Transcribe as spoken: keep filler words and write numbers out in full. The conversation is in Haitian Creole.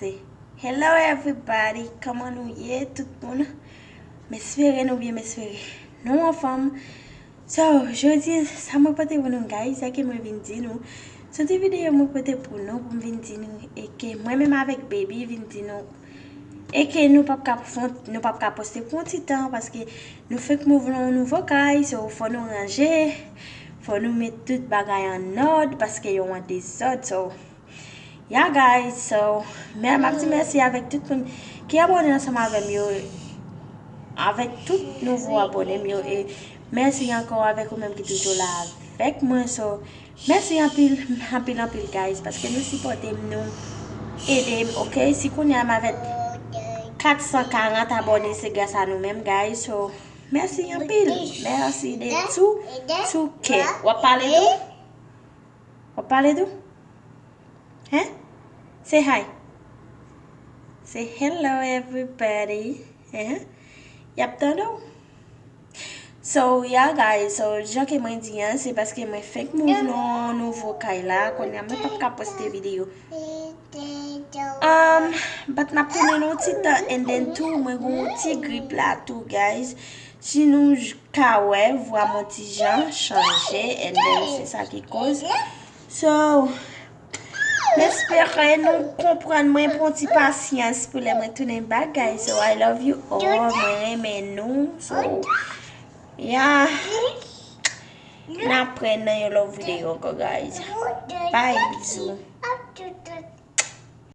Hello everybody, kòman nou ye tout moun? M espere nou byen, m espere nou anfòm. So, jodi, sa mwen pote pou nou guys, sa ke mwen vin di nou. Se yon ti videyo mwen pote pou nou, pou m vin di nou, e ke mwen menm avèk baby vin di nou, e ke nou p ap ka fon, nou p ap ka poste pou yon ti tan, paske nou fenk move nan yon nouvo kay, so fò nou ranje, fò nou met tout bagay an òd, paske yo an dezòd, so, yeah guys, so, mè, m ap di mèsi avèk tout moun ki abòne ansanm avè m yo, avèk tout nouvo abòne m yo, e mèsi ankò avèk ou menm ki toujou la avèk mwen, so, mèsi anpil, anpil, anpil, guys, paske nou sipòte m, nou ede m, ok? Si kounye a m avèk kat san karant abòne, se gras a nou menm, guys, so, mèsi anpil, mèsi de tout, tout kè. W ap pale tou? W ap pale tou? Hein? Say hi. Say hello everybody. Hein? Y ap tande w? So, yeah guys, so, jan ke mwen di an, se paske mwen fenk move nan nouvo kay la, kounye a mwen p ap ka poste videyo. Um, but m ap tounen nan yon ti tan, and then tou, mwen gen yon ti grip la tou, guys. Si nou j-, ka wè, vwa m yon ti jan chanje, and then se sa ki koz. So, m espere nou konprann mwen, pran ti pasyans pou lè mwen tounen back, guys. So, I love you all. Mwen renmen nou. So, yeah. N ap wè nan yon lòt videyo ankò, guys. Bye, bizou.